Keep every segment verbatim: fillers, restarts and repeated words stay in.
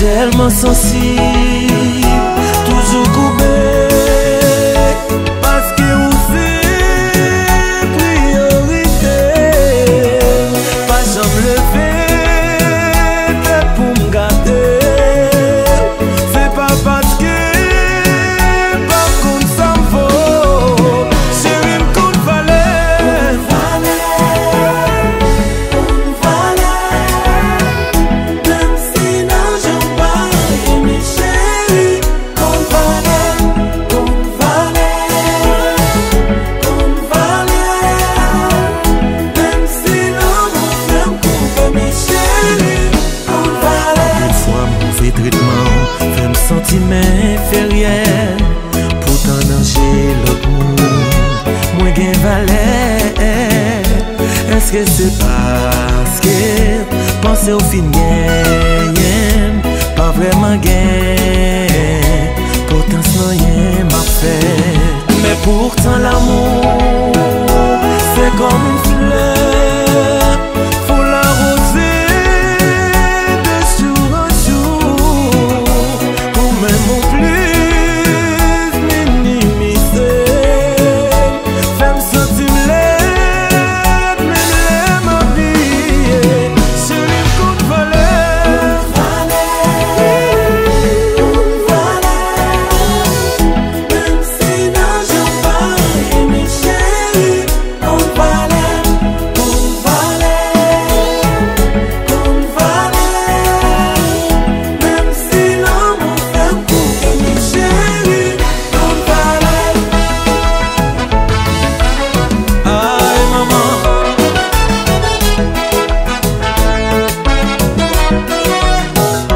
Tèlman sansib, toujou koube, paske ou se priyorite. Pa janm leve tèt pou m gade. Se pa paske m pa konn sa m vo. Cheri, m konn valè. Konn valè, konn valè. Menm si nan jan pa renmen, cheri, konn valè, konn valè, konn valè. Menm si lanmou fè m koube, men cheri, konn valè. Anpil fwa move tretman w fè m santi m enferyè. Poutan nan je lòt moun, mwen gen valè. Èske se paske panse w fin genyen m? Pa vrèman gen enpòtans nan anyen m ap fè. Men poutan lanmou se kòm yon flè, fò l awoze de jou an jou. Ou menm ou plis minimize m, fè m santi m lèd, menm lè m abiye. Cheri, m konn valè. Valè, konn valè. Menm si nan jan pa renmen, cheri, konn valè, konn valè, konn valè. Menm si lanmou fè m koube, men cheri, konn valè. Ay, manman.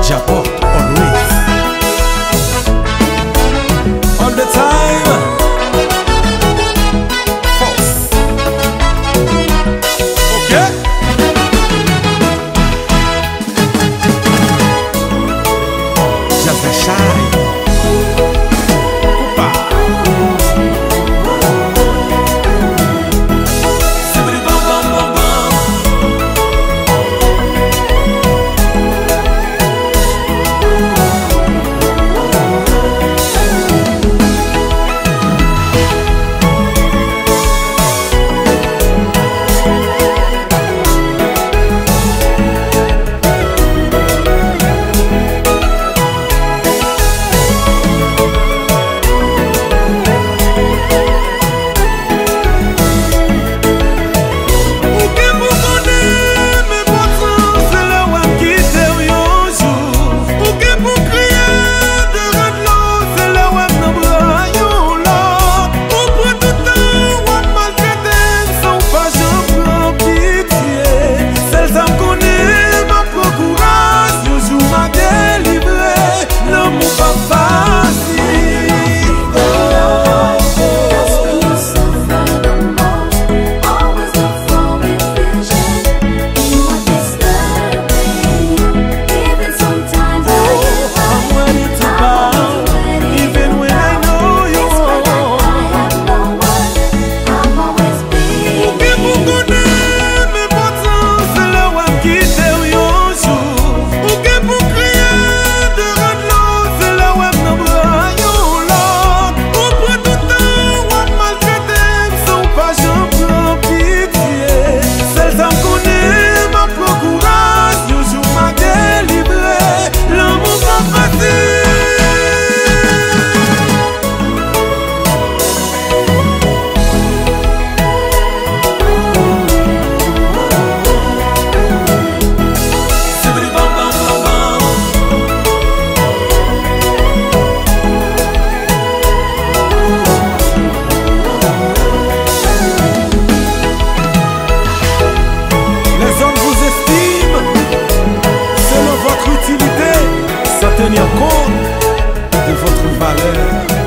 Japot, always. All the time. Force. Ok. Jazz la chay. Koupa. Ou gen pou konnen m enpòtan, se lè w ap kite w yon jou. Ou gen pou kriye de rad dlo, se lè w ap nan bra yon lòt. Ou pran tout tan w ap maltrete m san w pa janm pran pitye. Sèl sa m konnen, m ap pran kouraj, yon jou m a delivre. Lanmou pa fasil. Ou gen pou konnen m enpòtan, se lè w ap kite w yon jou. Ou gen pou kriye de rad dlo, se lè w ap nan bra yon lòt. Ou pran tout tan w ap maltrete m san w pa janm pran pitye. Sèl sa m konnen, m ap pran kouraj, yon jou m a delivre. Lanmou pa fasil. Les hommes vous estiment selon votre utilité, sans tenir compte de votre valeur.